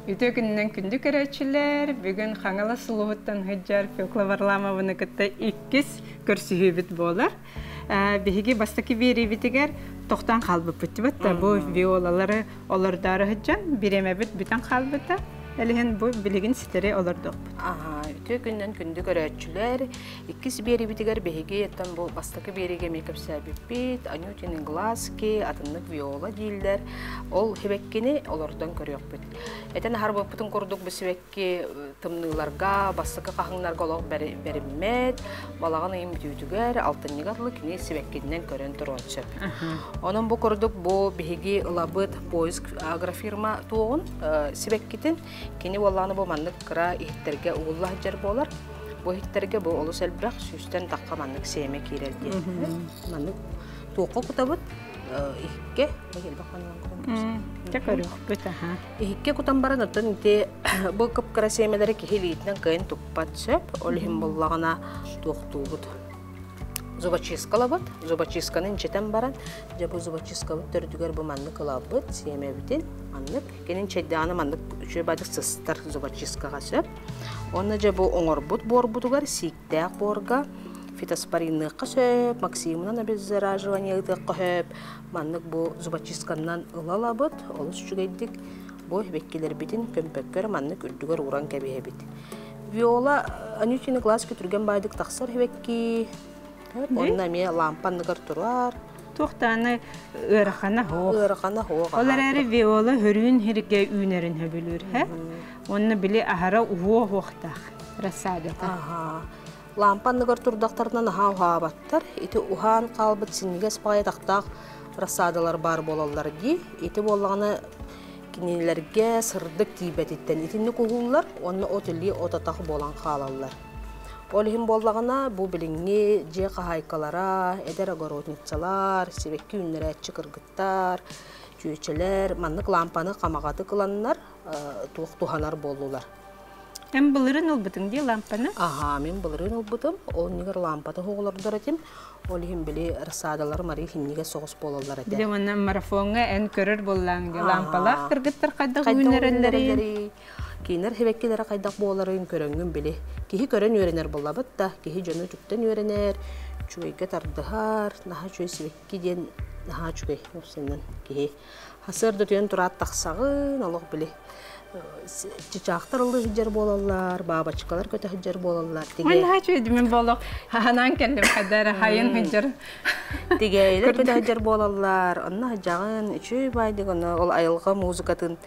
Үтүө күнүнэн күндү көрөөччүлэр! Бүгүн Хаҥалас улууһуттан сылдьар Фекла Варламованы кытта иккис көрсүһүүбүт буолар. Биһиги бастакы биэриибитигэр тохтоон хаалбыппыт дибэт да бу виолалары олордоору сылдьан бириэмэбит бүтэн хаалбыта. Элиһин бу билигин ситэри олордуохпут. Аха, үтүө күнүнэн күндү көрөөччүлэр! Иккис биэриибитигэр биһиги оттон бу бастакы биэриигэ эмиэ кэпсээбиппит, Анютины глазки, атыннык виола дииллэр. Ол сибэккини олордон көрүөхпүт. Этэн аһарбыппытын курдук бу сибэкки тымныыларга, бастакы хаһыҥнарга олох бэриммэт, балаҕан ыйын бүтүүтүгэр, алтынньыга дылы кини сибэккинэн көрөн туруон сөп. Онон бу курдук бу биһиги ылабыт поиск агрофирма туоҕун сибэккитин кини уоллааны бу маннык кыра иһиттэргэ угулла сылдьар буолар. Бу иһиттэргэ бу олус элбэх сүүстэн тахха маннык сиэмэ киирэр диэн. Маннык туохха кутабыт иһиккэ Дьэ көрүөхпүт аха. Иһиккэ кутан баран оттон ити бу кып-кыра сиэмэлэри киһи илиитинэн кыайан туппат сөп. Ол иһин буллаҕына туохтуубут. Зубочисткалабыт. Зубочистканы инчэтэн баран, дьэ бу зубочисткабыт төрдүгэр бу маннык ылабыт сиэмэбитин маннык. Кинин чэйдэҕинэ маннык үчүгэй бадык сыстар зубочисткаҕа сөп. Уонна дьэ бу оҥорбут буорбутугар сииктээх буорга фитоспоринныахха сөп, максимумунан обеззараживание ыытыахха сөп. Маннык бу зубочистканнан ыла-ылабыт, олус үчүгэйдик бу сибэккилэрбитин көмпөккө маннык үрдүгэр ууран кэбиһэбит. Виола Анютины глазки түргэн баайдык тахсар сибэкки, онно эмиэ лампа анныгар турар. Туохтааны ыарахана суох. Ыарахана суох. Ол эрээри Виола хөрүүн сиргэ үүнэрин сөбүлүүр, һэ? Уонна били аһара уһуо уһуохтаах рассадата. Аха. Лампа анныгар турдахтарына наһаа уһаабаттар. Ити уһаан хаалбыт синньигэс баҕайы атахтаах рассадалар баар буолаллар дии. Ити буоллаҕына кинилэргэ сырдык тиийбэтиттэн итинник уһууллар уонна от илии от атах буолан хаалаллар. Ол иһин буоллаҕына бу билиҥҥи дьиэ хаһаайкалара, эдэр огородницалар, сибэкки үүннэрээччи кыргыттар, чүөчэлэр маннык лампаны хамаҕатык ыланнар туох туһанар буоллулар. Эн былырыын ылбытыҥ дии лампаны? Аһаа, мин былырыын ылбытым. Ол иннигэр лампата оҕолордор этим. Ол иһин били рассадаларым арыы хиннигэ соҕус буолаллар этэ. Били уонна марафоҥҥа эн көрөр буоллаҥ дии. Лампалаах кыргыттар хайдах үүннэрэллэрий? Кинилэр сибэккилэрэ хайдах буоларын көрөҥҥүн били. Киһи көрөн үөрэнэр буоллабыт да, киһи дьону үтүктэн үөрэнэр, үчүгэйгэ тардыһар, наһаа үчүгэй сибэкки диэн наһаа үчүгэй уопсайынан киһи. Сарсыарда утуйан тураат тахсаҕын, олох били чычаахтар ыллыы сылдьар буолаллар, бабочкалар көтө сылдьар буолаллар. Ой, наһаа үчүгэй мин буолуох хаһанаан кэллим хайда эрэ хайын сылдьар. Тигээйилэр көтө сылдьар буолаллар, онно сылдьаҕын, үчүгэй баайдык онно ол айылҕа музыкатын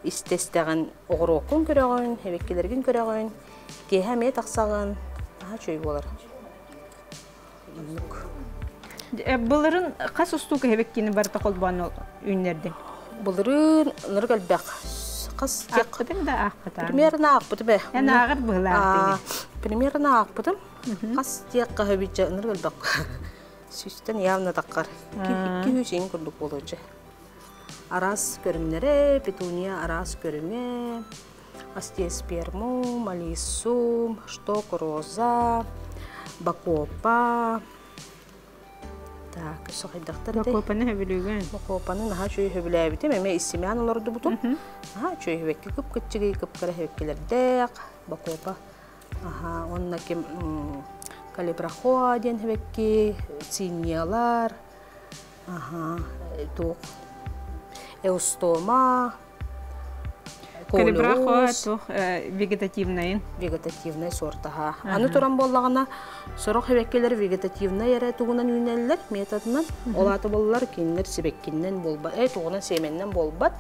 истэ-истэҕин оҕуруоккун көрөҕүн, эбэккилэргин көрөҕүн, киэһэ эмиэ тахсаҕын, наһаа үчүгэй буолар. Оннук. Былырын хас устуука эбэккини барыта холбоон үүннэрдиҥ? Былырыын ынырык элбэх. Хас Аахпытыҥ да аахпытаҥ. Примерно аахпытым ээ. Эн ааҕар быһылаах Примерно аахпытым. Хас диэххэ сөбүччэ ынырык элбэх. Сүүстэн явно таххар. 200 иҥ курдук буолуочу. Араас көрүҥнэрэ, петуния араас көрүҥэ, остеоспермум, алиссум, шток роза, бакопа. Так, өссө хайдахтар этэй? Бакопаны сөбүлүүгүн? Бакопаны наһаа үчүгэй сөбүлээбитим, эмиэ иссимээн олордубутум. Наһаа үчүгэй сибэкки кып-кыччыгый кып-кыра сибэккилэрдээх бакопа. Аха, уонна ким калибрахоа диэн сибэкки, цинниялар, Аха, туох эустома, Калибрахо туох вегетативнайын? Вегетативнай сортаһа. Аны туран буоллаҕына, сорох сибэккилэр вегетативнай эрэ тугунан үүнэллэр методынан. Ол аата буоллар кинилэр сибэккиннэн буолбат, тугунан сиэмэннэн буолбат.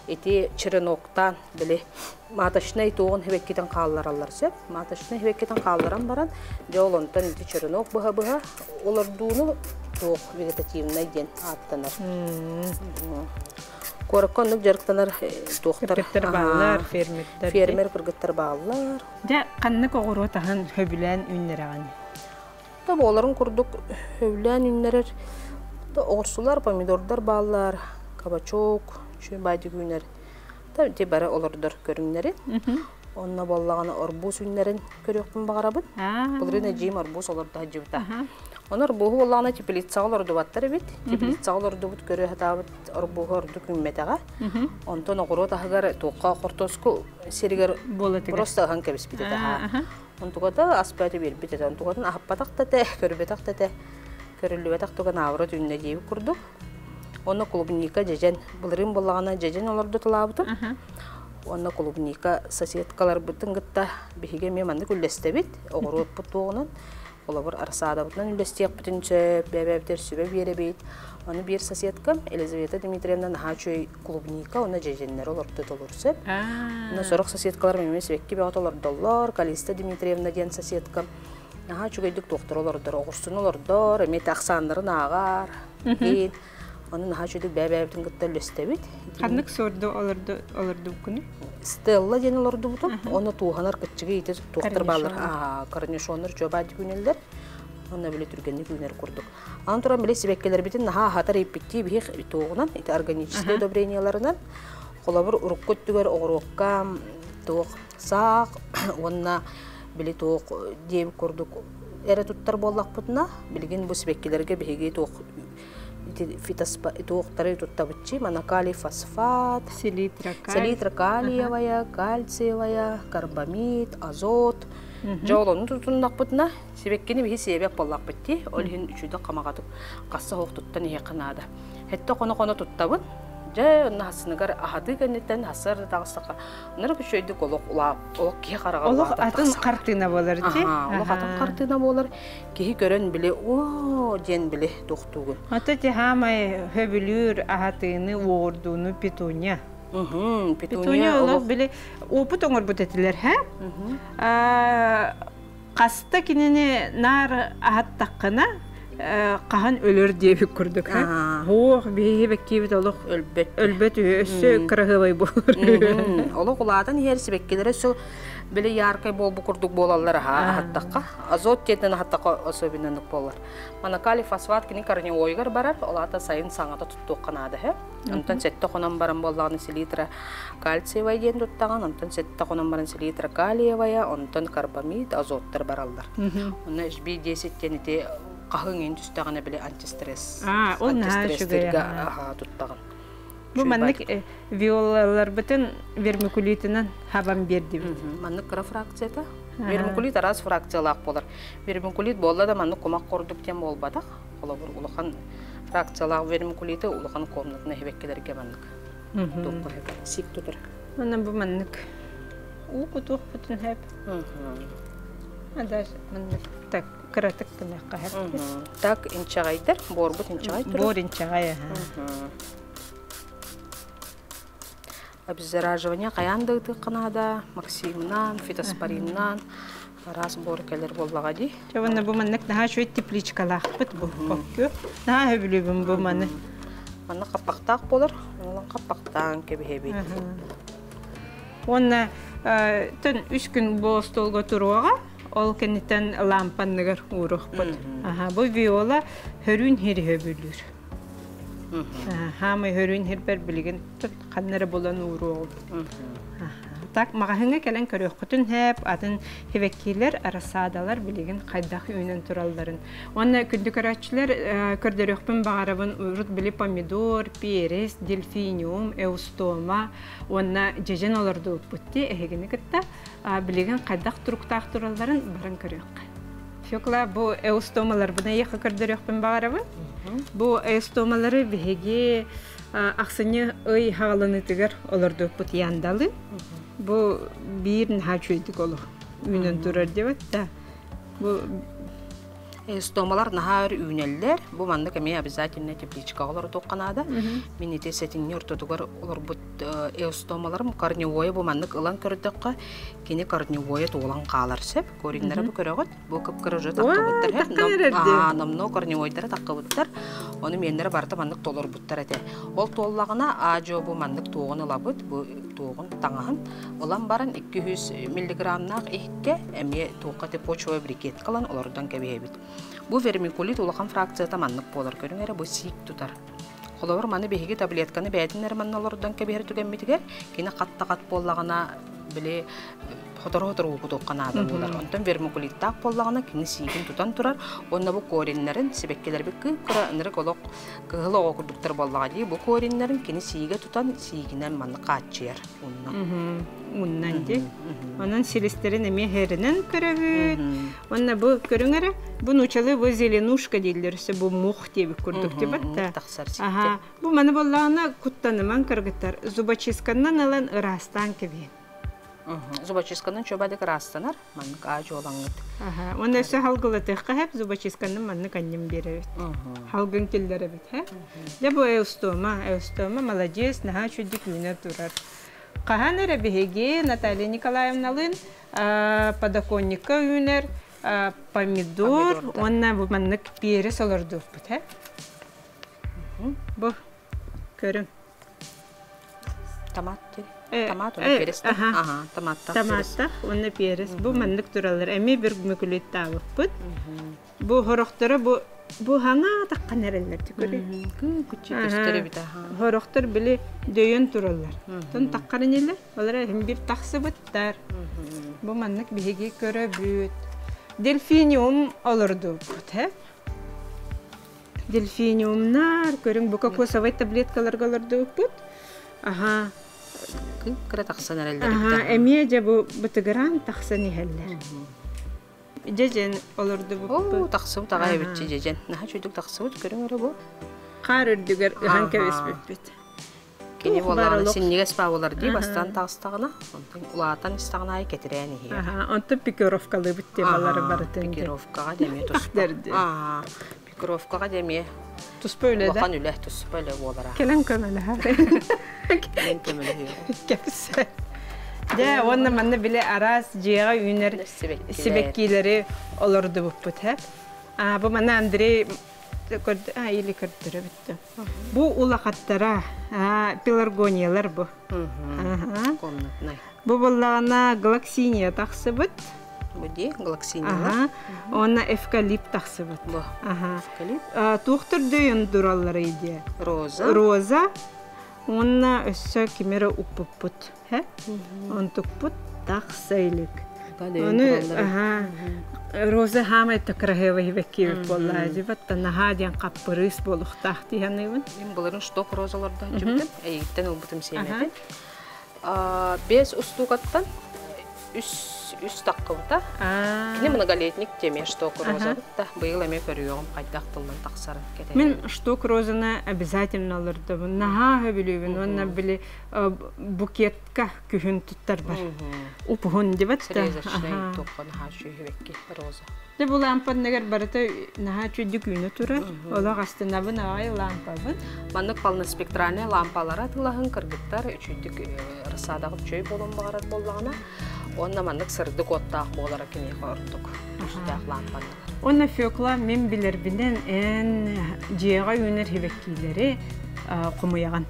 Ити череноктаан били маточнай туоҕун сибэккитин хааллараллар сөп. Маточнай сибэккитин хаалларан баран, дьэ ол онтон ити черенок быһа-быһа олордууну туох вегетативнай диэн ааттанар. Куоракка оннук дьарыктанар туохтар Кыргыттар бааллар, фермердэр. Фермер кыргыттар бааллар. Дьэ, ханнык оҕуруот аһын сөбүлээн үүннэрэҕин? Да буоларын курдук сөбүлээн үүннэрэр оҕурсулар, помидордар бааллар, кабачок, үчүгэй баайдык үүнэр. Ити бары олордор көрүҥнэри. Онно буоллаҕына орбуус үүннэрин көрүөхпүн баҕарабын. Былырыын эдьиийим орбуус олордо сылдьыбыта. Ону орбууһу буоллаҕына теплицаҕа олордубаттар эбит. Теплицаҕа олордубут көрө сатаабыт орбууһу ордук үүммэтэҕэ. Онтон оҕуруот аһыгар туохха хортуоску сиригэр просто ыһан кэбиспит этэ. Онтугата ас бөтө биэрбит этэ. Онтугатын аһаппатах да этэ, көрбөтөх да этэ. Көрүллүбэтэх туга наоборот үүннэ диэбит курдук. Онно клубника дьэдьэн. Былырыын буоллаҕына дьэдьэн олордо тылаабытым. Уонна клубника соседкаларбытын кытта биһиги эмиэ маннык үллэстэбит. Оҕуруоппут туоҕунан, холобур, рассадабытынан үллэстиэхпитин сөп, бэйэбитигэр сүбэ биэрэбит. Ону биир соседкам Елизавета Дмитриевна наһаа үчүгэй клубника уонна дьэдьэннэри олордо толору сөп. Онно сорох соседкаларым эмиэ сибэкки бөҕө толордоллор. Калиста Дмитриевна диэн соседкам наһаа үчүгэйдик туохтары олордор, оҕурсуну олордор, эмиэ ахсааннарын ааҕар. Ону наһаа үчүгэй бэйэ-бэйэбитин кытта үллэстэбит. Ханнык суорду олордубуккуну? Стелла диэн олордубутум. Оны тууһанар кыччыгы ити туохтар бааллар. Корнишоннар чуобаа үүнэллэр. Онно били түргэнник үүнэр курдук. Аны туран били сибэккилэрбитин наһаа аһатар ииппиттии биһих туоҕунан, ити органическай удобренияларынан холобур урукку өттүгэр оҕуруокка туох саах уонна били туох диэбит курдук эрэ туттар буоллахпытына, билигин бу сибэккилэргэ биһиги туох ити фитоспа туохтары туттабытчи монокалий фосфат, селитра, селитра калиевая, кальциевая, карбамид, азот. Дьэ ол ону тутуннахпытына сибэккини биһи сиэбэт буоллахпыт дии. Ол иһин үчүгэй хамаҕатык хасса оһох туттан иһиэххэ наада. Хэтте хоно-хоно туттабын. Дьэ онно хассыныгар аһатыы кэнниттэн хассар да таҕыстахха ынырык үчүгэйдик олох олох киһи хараҕа Олох атын хартыына буолар дии. Олох атын хартыына буолар. Киһи көрөн били оо диэн били тохтуугун. Ото тиһаамай хөбүлүүр аһатыыны уоҕурдууну петуния. Петуния олох били опыт оҥорбут этилэр һэ. Хаста кинини наар аһаттаххына хаһан өлөр диэбит курдук һэ. Һуох биһиги бэккиибит олох өлбөт. Өлбөт үһү өссө кыраһыабай буолар. Олох улаатан иһэр сибэккилэрэ өссө били яркай буолбу курдук буолаллар аһаттахха. Азот диэтинэн аһаттахха особеннык буолар. Монокалий фосфат кини корневойугар барар, ол аата сайын саҥата туттуохха наада үһү. Онтон сэттэ хонон баран буоллаҕына селитра кальциевая диэн туттаҕын, онтон сэттэ хонон баран селитра калиевая, онтон карбамид, азоттар бараллар. Онно HB10 диэн ити хаһыҥ иин түстэҕинэ били антистресс. Антистресстэргэ туттаҕын. Бу маннык виолаларбытын вермикулитынан хабан биэрдибит. Маннык кыра фракцията. Вермикулит араас фракциялаах буолар. Вермикулит буолла да маннык кумах курдук диэн буолбатах. Холобур, улахан фракциялаах вермикулиты улахан комнатына хибэккилэргэ маннык туохха сик тутар. Манна бу маннык уу кутуохпутун хэп. Ада маннык так кыратык гыныахха хэп. Так инчэҕэйдэр, буорбут инчэҕэй турар. Буор инчэҕэй Обеззараживание хайаан да ытыахха наада, Максимынан, фитоспоринынан араас буор кэлэр буоллаҕа дии. Дьэ уонна бу маннык наһаа үчүгэй тепличкалаахпыт бу хокку. Наһаа сөбүлүүбүн бу маны. Манна хаппахтаах буолар, онон хаппахтаан кэбиһэбит. Уонна төн үс күн бу остуолга туруоҕа, ол кэнниттэн лампанныгар ууруохпут. Аха, бу виола хөрүүн хири хөбүлүүр. Хаамай хөрүүн хирбэр билигин ханна эрэ булан ууруоҕум. Так маҕаһыыҥҥа кэлэн көрүөххүтүн һээп, атын хивэккиилэр, рассадалар билигин хайдах үүнэн туралларын. Уонна күндү көрөөччүлэр көрдөрүөхпүн баҕарабын урут били помидор, перец, дельфиниум, эустома уонна дьэдьэн олордубуппут дии эһигини кытта билигин хайдах туруктаах туралларын баран көрүөххэ. Фекла, бу эустомаларбын эйиэхэ көрдөрүөхпүн баҕарабын. Бу эустомалары биһиги ахсынньы ый хаҕаланыытыгар олордубуппут яндалы. Бу биир наһаа үчүгэйдик олох үүнэн турар диэбит да. Бу Стомалар наһаа өр үүнэллэр. Бу маннык эмиэ обязательно тепличкаҕа олордуохха наада. Мин ити сэтинньи ортотугар олорбут эустомаларым корневойа бу маннык ылан көрдөххө, кини корневойа туолан хаалар сөп. Кореннары бу көрөҕүт. Бу кып-кыра уже таххыбыттар. Номно корневойдара таххыбыттар. Ону миэннэрэ барыта маннык толорбуттар этэ. Ол туоллаҕына аадьуо бу маннык туоҕун ылабыт, бу туоҕун таҥаһын ылан баран 200 миллиграммнаах иһиккэ эмиэ туохха почвовой брикетка ылан олордон кэбиһэбит. Бу вермикулит улахан фракцията маннык буолар. Көрүҥ эрэ бу сиик тутар. Холобур, маны биһиги таблетканы бэйэтин эрэ манна олордон кэбиһэр түгэммитигэр кини хат да хат буоллаҕына били хотору-хотору уукутуохха наада буолар. Онтон вермикулиттаах буоллаҕына кини сиигин тутан турар уонна бу кореннэрин сибэккилэрбит кыып-кыра ынырык олох кыһыл оҕо курдуктар буоллаҕа дии бу кореннэрин кини сиигэ тутан сиигинэн манна хааччыйар унна. Уннан дии. Онон силистэрин эмиэ һэринэн көрөбүт. Уонна бу көрүҥ эрэ, бу нуучалыы бу зеленушка дииллэр өссө бу мух диэбит курдук тибат тахсар ситтэ. Бу маны буоллаҕына куттанымаҥ кыргыттар, зубочистканнан ылан ыраастаан кэбиһин. Зубочистканан чуобадык ыраастанар, маннык аа дьуолаҥҥыт. Уонна өссө халгылатыахха хэп зубочистканан маннык анньым биэрэбит. Халгын киллэрэбит, һэ? Дьэ бу эустома, эустома маладьыас, наһаа үчүгдүк үүнэ турар. Хаһан эрэ биһиги Наталья Николаевналыын подоконникка үүнэр помидор уонна бу маннык перец олордуохпут, һэ? Бу көрүҥ. Томат Томат уонна перец. Аха, томаттах. Томаттах уонна перец. Бу маннык тураллар. Эмиэ бір мүкүлүттаабыппыт. Бу хорохторо бу бу хаҥа таххан эрэллэр түкүрү. Күччү көстөр эбит аха. Хорохтор били дөйөн тураллар. Тон таххар инилэр. Олар эһим бир тахсыбыттар. Бу маннык биһиги көрөбүт. Дельфиниум олордубут, he? Дельфиниумнар, көрүҥ бу кокосовай таблеткаларга олордубуппут. Аха. Кыра тахсан эрэллэр. Аха, эмиэ дьэ бу бытыгыраан тахсан иһэллэр. Дьэдьэн олордубуппут. Оо, тахсыбыт аҕай эбитчи дьэдьэн. Наһаа үчүгдүк тахсыбыт, көрүҥ эрэ бу. Хаар үрдүгэр ыһан кэбиспиппит. Кини буоллаҕына синньигэс баабылар дии бастаан таҕыстаҕына, онтон улаатан истэҕин аайы кэтирээн иһиэ. Онтон пикировкалыыбыт темалары барытын. Пикировкаҕа дэмиэ туспа. Пикировкаҕа дэмиэ туспа үлэ да? Улахан үлэ, туспа үлэ буолара. Кэлэн көмөлөһөр. Кэлэн көмөлөһүө. Кэпсэ. Дьэ, уонна манна били араас дьиэҕэ үүнэр сибэккилэри олордубуппут, һэ? А, бу манна Андрей а, или көрдөрөбүт. Бу улахаттара, пеларгониялар бу. Комнатнай. Бу буоллаҕына глоксиния тахсыбыт. Бу дии, глоксиниялар. Уонна эвкалипт тахсыбыт. Бу. Эвкалипт. Туох төрдөйөн туралларый диye. Роза. Роза. Уонна өссө кимере укпуппут. Онтукпут тахса илик. Ону Роза хаамай красивый беккиэбит буоллаа дьибат наһаа диэн хаппырыыс буолуохтаах дии саныыбын. Мин былырын шток розаларда дьүбүтүм, эйигиттэн ылбытым сиэмэтин. Бес устуукаттан үс үс таххыбыта. Кини многолетник теме шток роза да быйыл эмиэ көрүөҕүм хайдах тыллан тахсарын кэтэһэбин. Мин шток розаны обязательно олордобун. Наһаа сөбүлүүбүн уонна били букетка күһүн туттарбар. Упуһун дебет да. Срезочный туохха наһаа үчүгэй роза. Де бу лампанныгар барыта наһаа үчүгдүк үүнэ турар. Олох астынабын аҕай лампабын. Маннык полноспектральный лампалара атыылаһын кыргыттар үчүйдүк рассадаҕыт үчүгэй буолуон баҕарар буоллаҕына уонна маннык сырдык уоттаах буолара киниэхэ ордук үстээх лампанныгар. Уонна Фекла мин билэрбинэн эн дьиэҕэ үүнэр сибэккилэри хомуйаҕын.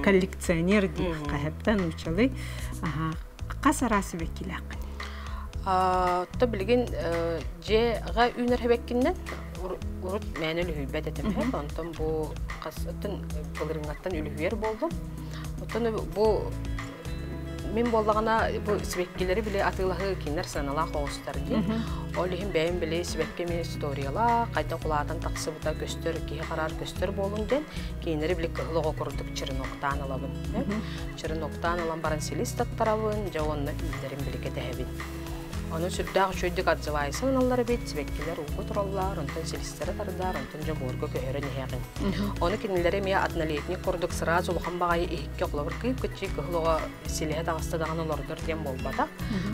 Коллекционер диэх хаһыаттан учалы. Хас араас сибэккилээххин? То билигин дьиэҕэ үүнэр сибэккиннэн урут мээнэ үлүһүйбэт этим. Онтон бу хас былырыҥҥаттан үлүһүйэр буоллум. Оттон бу Мин буоллаҕына бу сибэккилэри били атыылаһыы кинилэр сыаналаах оҕустар дии. Ол иһин бэйэм били сибэкки эмиэ историялаах, хайдах улаатан тахсыбыта көстөр, киһи хараар көстөр буолун диэн кинилэри били кыһыл оҕо курдук череноктаан ылабын. Череноктаан ылан баран силис таттарабын, дьэ уонна үүннэрин били кэтэһэбин. Ону сүрдээх үчүгэйдик отзывайсан ылаллар эбит, сибэккилэр ууга тураллар, онтон силистэрэ тардар, онтон дьэ буорга көһөрөн иһэҕин. Ону кинилэри эмиэ однолетник курдук сразу улахан баҕайы иһиккэ холобур кыып-кыччыы кыһыл оҕо силиһэ таҕыста даҕаны олордор диэн буолбатах.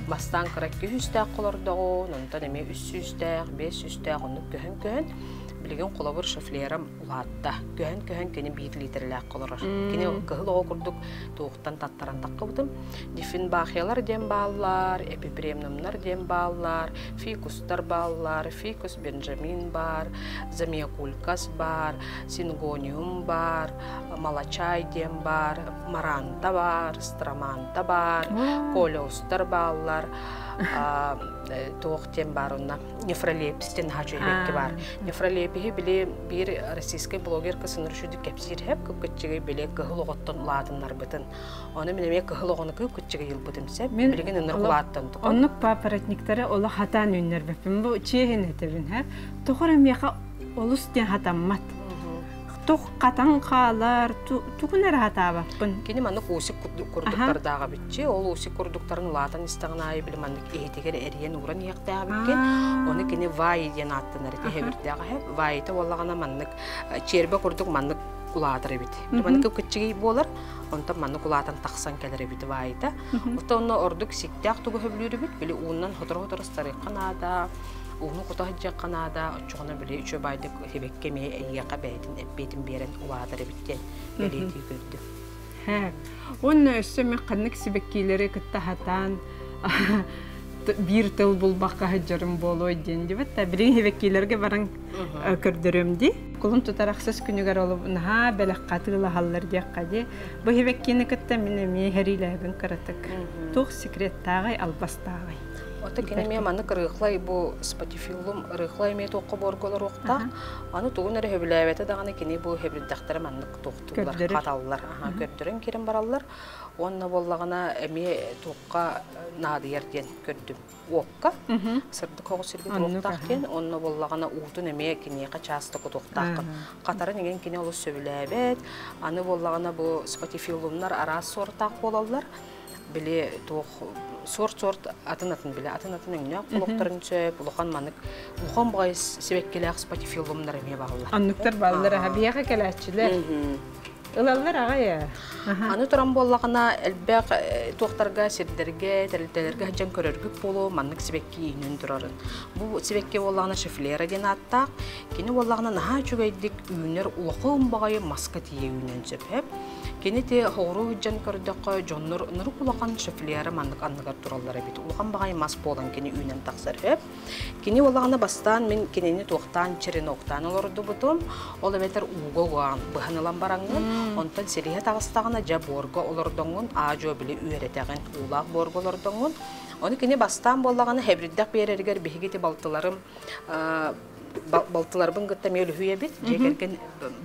Бастаан кыра 2 сүүстээх олордоҕун, онтон эмиэ 3 сүүстээх, 5 сүүстээх оннук көһөн-көһөн билигин холобур шофлерам улаатта. Көһөн-көһөн кини 1 литрэлээх олорор. Кини кыһыл оҕо курдук туохтан таттаран таххыбытым. Диффенбахиялар диэн бааллар, эпипремнумнар диэн бааллар, фикустар бааллар, фикус бенджамин баар, замиокулькас баар, сингониум баар, малачай диэн баар, маранта баар, строманта баар, колеустар бааллар. Туох диэн баар онно нефролепис диэн наһаа үчүгэй баар. Нефролепиһи били биир российскай блогер кысыныр үчүгдүк кэпсиир хэп кып-кыччыгый били кыһыл оҕоттон улаатыннарбытын. Ону мин эмиэ кыһыл оҕону кып-кыччыгый ылбытым сөп. Билигин ыныр улааттан тугу. Оннук папоротниктары олох хатаан үүннэрбэппин. Бу чиэһин этэбин һэ. Тоҕо эрэ миэхэ олус диэн хатаммат. Тух хатан хаалар, тугун эрэ хатаабаппын. Кини маннык усик курдуктардааҕа биччи, ол усик курдуктарын улаатан истэҕин аайы били маннык иһитигэр эрийэн ууран иһиэхтээҕибиккин. Ону кини вай диэн ааттанар ити хэбирдээх эһэ. Вайта буоллаҕына маннык чиэрбэ курдук маннык улаатар эбит. Маннык кыччыгый буолар, онтон маннык улаатан тахсан кэлэр эбит вайта. Оттон онно ордук сиктээх тугу сөбүлүүрүбүт, били ууннан сотору-сотору ыстарыахха наада, ууну кута сылдьыахха наада, оччоҕуна били үчүгэй баайдык сибэкки эмиэ эйиэхэ бэйэтин эппиэтин биэрэн улаатар эбит диэн бэлиэтии көрдүм. Һэ. Уонна өссө мен ханнык сибэккилэри кытта хатаан биир тыл булбакка сылдьарым буолуой диэн дибит та билигин сибэккилэргэ баран көрдөрүөм дии. Кулун тутар ахсыс күнүгэр ол наһаа бэлэххэ атыылаһаллар диэххэ дии. Бу сибэккини кытта мин эмиэ хэриилээбин кыратык. Туох секреттааҕый, албастааҕый? Ото кини эмиэ маннык ырыхлай бу спатифиллум ырыхлай эмиэ туохха буорга олоруохтаах. Аны тугун эрэ сөбүлээбэтэ даҕаны кини бу хэбирдэхтэрэ маннык туохтууллар, хаталлар, көрдөрөн киирэн бараллар. Уонна буоллаҕына эмиэ туохха наадыйар диэн көрдүм. Уокка сырдык оҕус сиргэ туруохтаах диэн, онно буоллаҕына уутун эмиэ киниэхэ чааста кутуохтааххын. Хатарын иҥэн кини олус сөбүлээбэт. Аны буоллаҕына бу спатифиллумнар араас суортаах буолаллар. Били туох суорт-суорт атын-атын били атын-атын өҥнөөх олохторун сөп, улахан манык улахан баҕайы сибэккилээх спатифиллумнар эмиэ бааллар. Оннуктар бааллар аха биһиэхэ кэлээччилэр. Ылаллар аҕай ээ. Аны туран буоллаҕына элбэх туохтарга, сирдэргэ, тэрилтэлэргэ сылдьан көрөргүт буолуо маннык сибэкки үүнэн турарын. Бу сибэкки буоллаҕына шифлера диэн ааттаах. Кини буоллаҕына наһаа үчүгэйдик үүнэр улахан баҕайы маска тиийэ үүнэн сөп. Кини ти хоҕуруу сылдьан көрдөххө дьоннор ынырык улахан шифлера маннык анныгар тураллар эбит. Улахан баҕайы мас буолан кини үүнэн тахсар үһү. Кини буоллаҕына бастаан мин кинини туохтаан череноктаан олордубутум. Ол эбэтэр ууга угаан быһан ылан бараҥҥын, онтон силиһэ таҕыстаҕына дьэ буорга олордоҥҥун, аа-дьуо били үөрэтэҕин, уулаах буорга олордоҥҥун. Ону кини бастаан буоллаҕына хэбирдэх биэрэригэр биһиги ити балтыларым балтыларбын кытта эмиэ үлүһүйэбит. Дьиэ кэргэн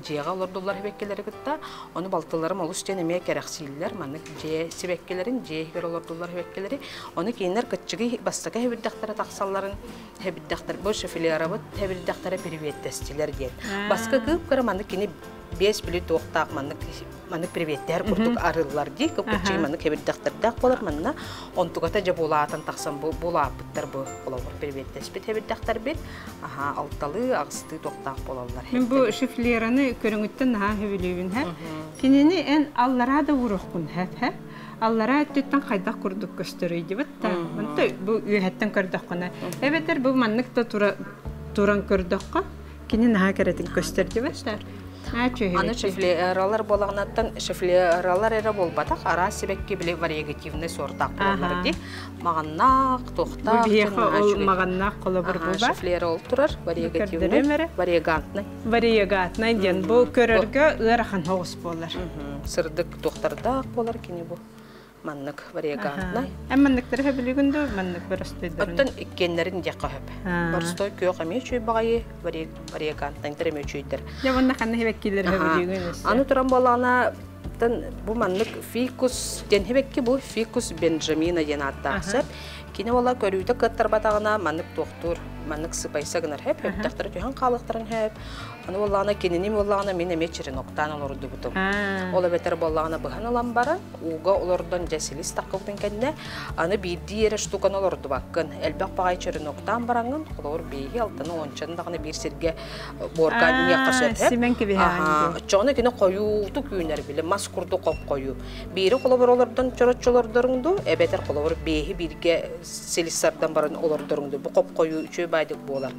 дьиэҕэ олордуллар сибэккилэри кытта. Ону балтыларым олус диэн эмиэ кэрэхсииллэр. Маннык дьиэ сибэккилэрин, дьиэ иһигэр олордуллар сибэккилэри. Ону кинилэр кыччыгый бастакы хэбирдэхтэрэ тахсалларын хэбирдэхтэр бу шефилерабыт хэбирдэхтэрэ приветтестилэр диэн. Баскы кыып-кыра маннык кини биэс били туохтаах маннык маннык приветтээр курдук арыллар дии кып-кыччыгый маннык хэбирдэхтэрдээх буолар манна онтугата дьэ булаатан тахсан бу булааппыттар бу холобур приветтеспит хэбирдэхтэрбит аха алталыы аҕыстыы туохтаах буолаллар Мин бу шифлераны көрүҥүттэн наһаа сөбүлүүбүн һэ. Кинини эн аллараа да ууруоххун һэп һэ. Аллараа өттүттэн хайдах курдук көстөрүй дибит да. Онто бу үөһэттэн көрдөххүнэ эбэтэр бу маннык да тура туран көрдөххө кини наһаа кэрэтик көстөр дибит да. Аны шифлералар буолаҕынаттан шифлералар эрэ буолбатах, араас сибэкки били вариагативный сортаах буолаллар дии. Маҕаннаах, туохтаах. Бу биһиэхэ ол маҕаннаах холобур бу бар. Шифлера ол турар, вариагативный, вариагантный. Вариагатный диэн бу көрөргө ыарахан соҕус буолар. Сырдык туохтардаах буолар кини бу. Маннык вариагантнай. Эн манныктары сөбүлүүгүн дуу, маннык боростуойдарын? Оттон иккиэннэрин диэххэ сөп. Боростой күөх эмиэ үчүгэй баҕайы, вариагантнайдар эмиэ үчүгэйдэр. Дьэ уонна ханна сибэккилэр сөбүлүүгүн өссө? Аны туран буоллаҕына, бу маннык фикус диэн сибэкки бу фикус бенджамина диэн ааттаах сөп. Кини буола көрүүтэ кыаттарбатаҕына маннык туохтуур, маннык сыпайса гынар сөп, өттөхтөрө түһэн хаалыахтарын сөп. Аны буоллаҕына кинини буоллаҕына мин эмиэ череноктаан олордубутум. Ол эбэтэр буоллаҕына быһан ылан баран ууга олордон дьэ силис таххыбытын кэннэ аны биирдии эрэ штуканы олордубаккын. Элбэх баҕайы череноктаан бараҥҥын, холобур биэһи, алтаны, уончаны даҕаны биир сиргэ буорга анньыахха сөп. Симэн кэбиһэҕин. Оччоҕуна кини хойуутук үүнэр били мас курдук хоп-хойуу. Биири холобур олордон чороччу олордоруҥ дуу, эбэтэр холобур биэһи бииргэ силис сардан баран олордоруҥ дуу, бу хоп-хойуу үчүгэй баайдык буолар.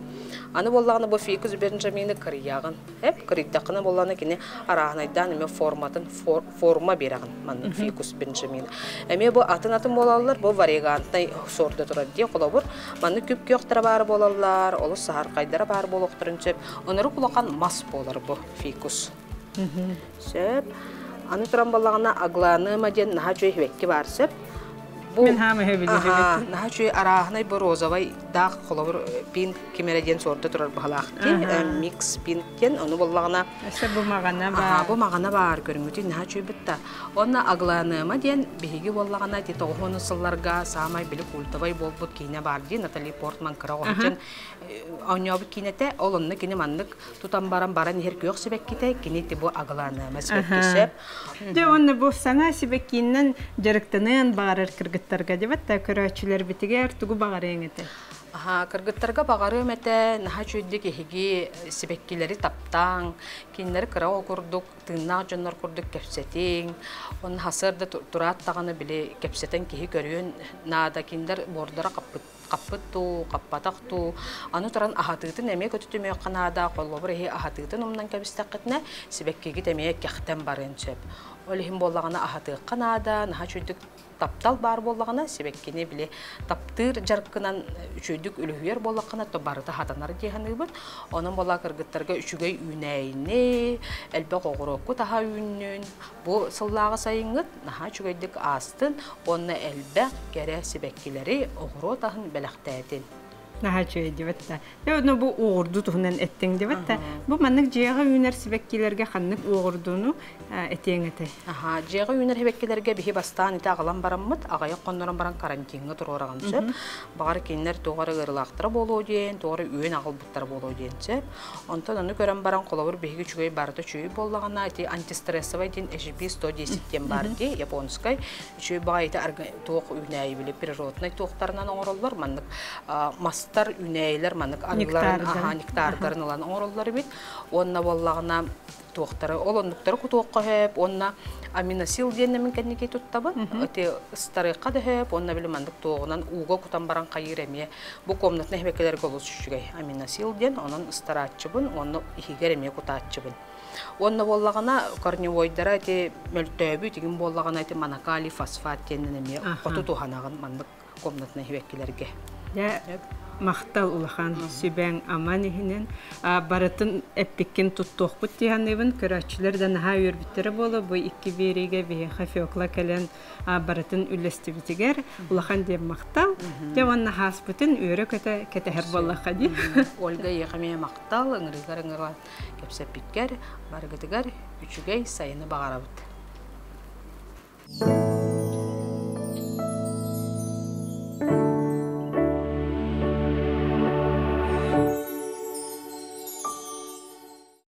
Аны буоллаҕына бу фикус Бенджамины кырыйаҕын. Эп кырыйдаххына буоллаҕына кини арааһынайдаан эмиэ форматын форма биэрэҕин маннык фикус Бенджамин. Эмиэ бу атын-атын буолаллар, бу вариантнай сорда турар дии холобур. Маннык күп-күөхтэрэ баар буолаллар, олус саһархайдара баар буолуохтарын сөп. Ынырык улахан мас буолар бу фикус. Сөп. Аны туран буоллаҕына агланыма диэн наһаа үчүгэй сибэкки баар сөп. Бу Мин хаама аха билибит. наһаа үчүгэй арааһынай бу розовай даах холобур пинк кимэрэ диэн суорда турар баһылаах дии микс пинк диэн ону буллаҕына Өссө бу маҕана аха баар. бу маҕана баар көрүҥүтүн наһаа үчүгэйбит да Уонна Агланыма диэн биһиги буоллаҕына ити тоҕуһуону сылларга саамай били культовай буолбут киинэ баар дии Натали Портман кыра оҕоччун оонньообут киинэтэ ол онно кини маннык тутан баран баран иһэр күөх сибэккитэ кини ити бу Агланыма сибэкки сөп. Дьэ уонна бу саҥа сибэккиинэн дьарыктаныан баҕарар кыргыттарга дебат да көрөөччүлэрбитигэр тугу баҕарыаҥ этэ? Аһаа, кыргыттарга баҕарыам этэ, наһаа үчүгэйдик эһиги сибэккилэри таптааҥ, кинилэри кыра оҕо курдук тыыннаах дьоннор курдук кэпсэтиҥ, уонна сарсыарда тураат даҕаны били кэпсэтэн киһи көрүөн наада, кинилэр буордара хаппыт хаппыт дуу, хаппатах дуу, аны туран аһатыытын эмиэ көтүтүмүөххэ наада, холобур иһи аһатыытын умнан кэбистэххитинэ, сибэккигит эмиэ кэхтэн барыан сөп. Ол иһин буоллаҕына аһатыахха наада, наһаа үчүгдүк таптал баар буоллаҕына, сибэккини били таптыыр дьарыккынан үчүгэйдик үлүһүйэр буоллаххына, то барыта хатанар дии саныыбын. Онон буолла кыргыттарга үчүгэй үүнээйини, элбэх оҕуруоккут аһа үүннүн, бу сыллааҕы сайыҥҥыт наһаа үчүгэйдик аастын уонна элбэх кэрэ сибэккилэри оҕуруот аһын бэлэхтээтин. Наһаа үчүгэй дибэт да. Дьэ, онно бу уоҕурдуу туһунан эттиҥ дибэт да. Бу маннык дьиэҕэ үүнэр сибэккилэргэ ханнык уоҕурдууну этиэҥ этэй? Аха, дьиэҕэ үүнэр сибэккилэргэ биһи бастаан ити аҕалан бараммыт, аҕыйах хоннорон баран карантиҥҥа туруораҕын сөп. Баҕар кинилэр туох эрэ ыарыылаахтара буолуо диэн, туох эрэ үөн аҕалбыттара буолуо диэн сөп. Онтон ону көрөн баран, холобур, биһиги үчүгэй барыта үчүгэй буоллаҕына, ити антистрессовай диэн HB110 диэн баар дии, японскай. Үчүгэй баҕайыта туох үүнээйи били природнай туохтарынан оҥороллор, маннык мастар, үүнээйилэр маннык арыыларын, аха, нектардарын ылан оҥороллор эбит. Уонна буоллаҕына туохтары ол оннуктары кутуохха сөп уонна аминосил диэн мин кэнники туттабын ити ыстарыахха да сөп уонна били маннык туоҕунан ууга кутан баран хайыыр эмиэ бу комнатный сибэккилэргэ олус үчүгэй аминосил диэн онон ыстарааччыбын уонна иһигэр эмиэ кутааччыбын уонна буоллаҕына корневойдара ити мөлтөөбүт игин буоллаҕына ити монокалий фосфат диэннэн эмиэ хоту туһанаҕын маннык комнатнай сибэккилэргэ. Дьэ, махтал улахан сүбэҥ аман иһинэн барытын эппиккин туттуохпут дии саныыбын. Көрөөччүлэр да наһаа үөрбүттэрэ буолуо бу икки биэриигэ биһиэхэ Фекла кэлэн барытын үллэстибитигэр улахан диэн махтал. Дьэ уонна хааспытын үөрэ-көтө кэтэһэр буоллахха дии. Ольга эйиэхэ эмиэ махтал, ыҥырыыгар ыҥыран кэпсэппиккэр, барыгытыгар үчүгэй сайыны баҕарабыт.